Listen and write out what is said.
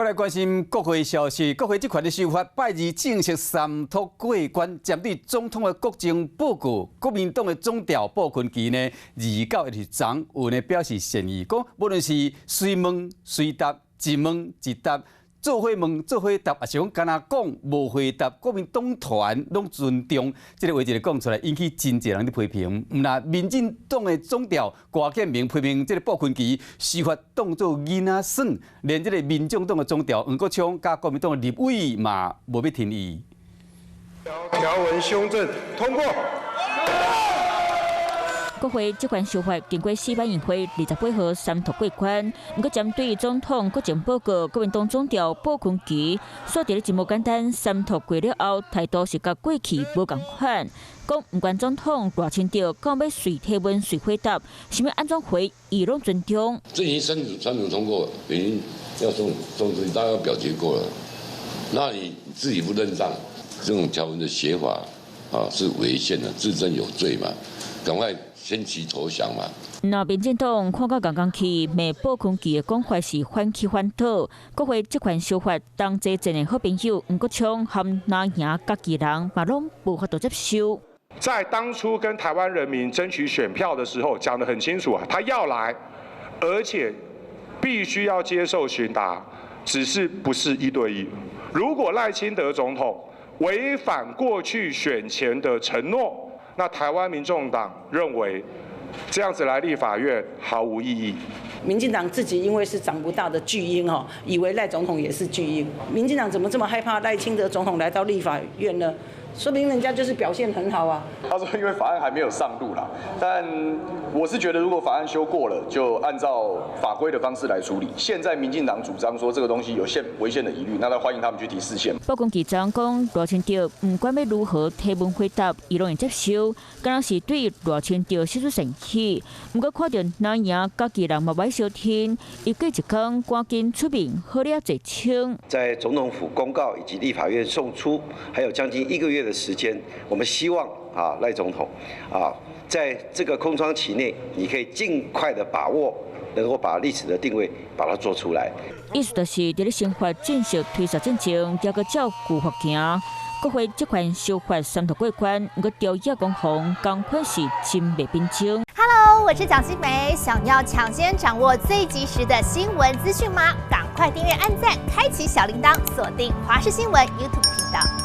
來關心國會消息，國會這款的修法拜二正式三讀過關，針對總統的國政報告，國民黨的總召傅崐萁呢，二九日昨有呢表示善意，講無論是隨問隨答，一問一答，做伙問做伙答，抑是講干焦講無回答，國民黨團攏尊重。這个話一个講出來，引起真濟人的批評。毋但民進黨的總召郭建明批評這个傅崐萁修法當做囡仔耍，連這个民眾黨的總召黃國昌佮國民黨的立委嘛無欲聽伊。條文修正通過。國會這款修法經過四擺院會28號三讀過關，毋過針對總統國政報告，國民黨總召傅崐萁，煞佇咧真無簡單，三讀過了後，態度是佮過去無仝款，講毋管總統賴清德講欲隨提問隨回答，啥物按怎回，伊攏尊重。這已經三讀通過，已經要送大家表決過了，那你自己不認賬，這種條文的寫法啊是違憲的，自證有罪嘛，趕快先期投降嘛。那民進黨看甲仝仝去，罵傅崐萁的講法是反起反倒。國會這款修法，同齊陣的好朋友黃國昌和藍營家己人嘛攏無法度接受。在當初跟台灣人民爭取選票的時候，講得很清楚啊，他要來，而且必須要接受詢答，只是不是一對一。如果賴清德總統違反過去選前的承諾，那台灣民眾黨認為這樣子來立法院毫無意義。民進黨自己因為是長不大的巨嬰哦，以為賴總統也是巨嬰。民進黨怎麼這麼害怕賴清德總統來到立法院呢？說明人家就是表現很好啊。他說因為法案還沒有上路啦，但我是覺得如果法案修過了，就按照法規的方式來處理。現在民進黨主張說這個東西有憲違憲的疑慮，那他歡迎他們去提釋憲。傅崐萁昨講賴清德毋管欲如何提問回答，伊攏會接受，敢若是對賴清德釋出善意。毋過看著藍營家己人嘛欲相聽，伊過一工趕緊出面好了澄清。在總統府公告以及立法院送出，還有將近一個月的時間，我們希望啊賴總統啊，在這個空窗期內，你可以盡快的把握，能夠把歷史的定位把它做出來。意思就是佇咧新法正式推實進前，猶閣照舊法行。國會這款修法三讀過關，毋過朝野攻防，仝款是真袂平靜。 Hello，我是蔣新梅，想要搶先掌握最及時的新聞資訊嗎？趕快訂閱、按讚、開啟小鈴鐺，鎖定華視新聞 YouTube 頻道。